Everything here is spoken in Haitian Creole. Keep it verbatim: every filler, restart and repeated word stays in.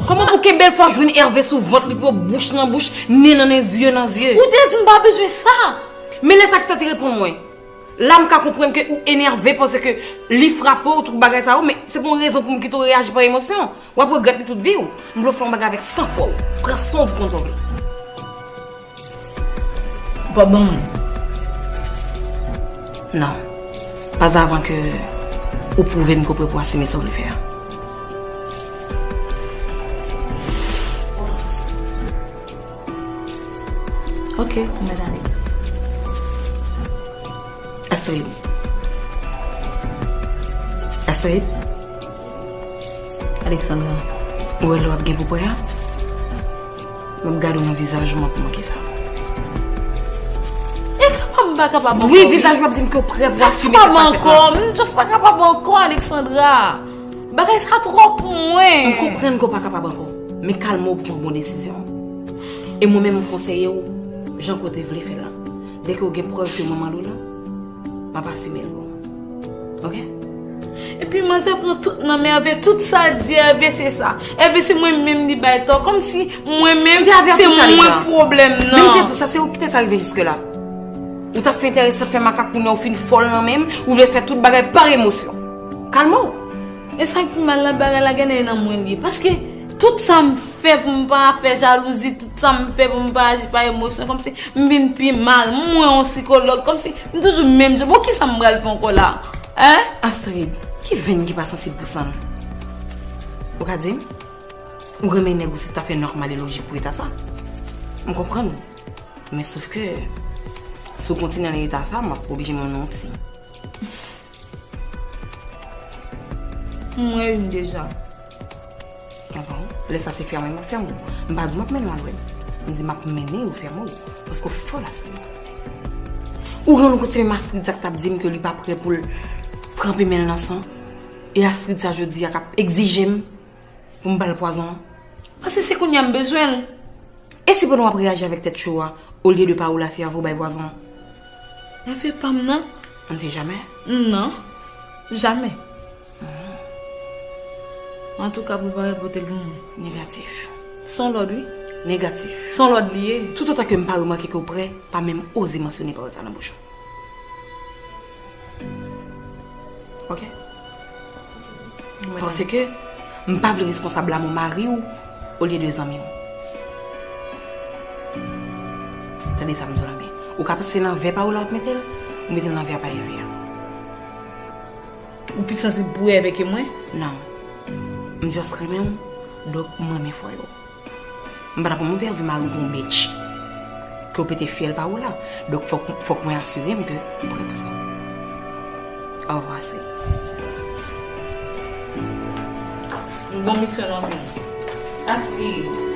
Kòman pou kenbe l fò jwenn Hervé sou vant li, pou bouch nan bouch, nen nan nen, zye nan zye? Ou te di m pa bezwen sa. Men lè sa ki sa te reponn mwen. La m ka konprann ke ou enève paske li frape w, tout bagay sa yo, men se pou yon rezon pou m kite w reyaji pa emosyon. W ap regrèt li tout vi w. M vle w fè yon bagay avèk san fwa w. Pran san w pou kont w. Ou p ap ban mwen? Non. Pas avan ke ou pwouve m ke w prè pou asime sa w vle fè a. Ok, ou mèt ale. Astrid. Astrid. Alexandra. Ou wè lè w ap gen pou prè a? M ap gade w nan vizaj ou, m ap manke sa. E kapab m pa kapab ankò, wi, wi. Vizaj ou ap di m ke w prè pou asime sa k pral fèt la. M pa kapab ankò, m just pa kapab ankò, Alexandra. Bagay sa twò pou mwen. M konprann ke w pa kapab ankò, men kalme w pou pran bon desizyon an. E mwen menm, m konseye w, jan ke w te vle fè l lan. Dèke w gen prèv ke mwen mande w lan, m ap asime l pou ou. Ok? Epi manzè pran tout nan men Hervé, tout sa l di Hervé se sa. Hervé se mwen menm li bay tò, kòmsi mwen menm se mwen pwoblèm nan. Men m te di w sa, se ou ki te sa rive jiske la. Ou t ap fè enteresan, fè makak, kounye a ou fin fòl nan men m, ou vle fè tout bagay pa emosyon. Kalme w. E sa k pi mal la, bagay la genlè nan mwen li ye. Paske tout sa m fè pou m pa fè jalouzi, tout sa m fè pou m pa aji pa emosyon, kòmsi m vin pi mal. Mwen yon sikològ, kòmsi m toujou menm jan. Bon, kisa m pral fè ankò la? Hein? Astrid, ki venn ki pa sansib pou san l? Ou ka di m? Ou renmen nèg ou se tout à fait normal et logique pou eta sa. M konprann ou. Men sof ke, si w kontinye nan eta sa, m ap oblije mennen w yon psi. M wè youn deja. Ah bon? Lè sa se fèmen m ap fèmen w. M pa di w m ap mennen w al wè l. M di m ap mennen w fèmen w. Paske w fòl Astrid. Ou rann ou kont se menm Astrid sa k t ap di m ke li pa prè pou l tranpe men l nan san. E Astrid sa jodi a k ap egzije m pou m ba l pwazon an. Paske se kounye a m bezwen l. E si pandan w ap reyaji avèk tèt cho a, olye de Paola, se Hervé w bay pwazon an? Hervé pa m nan. On ne sait jamais. Non. Jamè. Antouka, prepare l pote l pou mwen. Negatif. Se yon lòd, wi. Negatif. Se yon lòd li ye. Toutotan ke m pa remake ke w prè, pa menm oze mansyone pawòl sa nan bouch ou. Ok? Mwen. Paske m pa vle responsab lanmò mari w olye de zanmi w. Tande sa m di w la byen. Ou ka panse se nan vè pa w la w ap mete l, ou mete l nan vè a pa Hervé a. Ou pi sansib pou Hervé ke mwen? Non. M just renmen w, donk m renmen fòy ou. M pa t ap pran mwen pèdi mari w pou yon bitch. Ke w pete fyèl pa w la. Donk fòk, fòk mwen asire m ke ou prè pou sa. Òvwa, Astrid. M gon misyon nan men w. Astrid.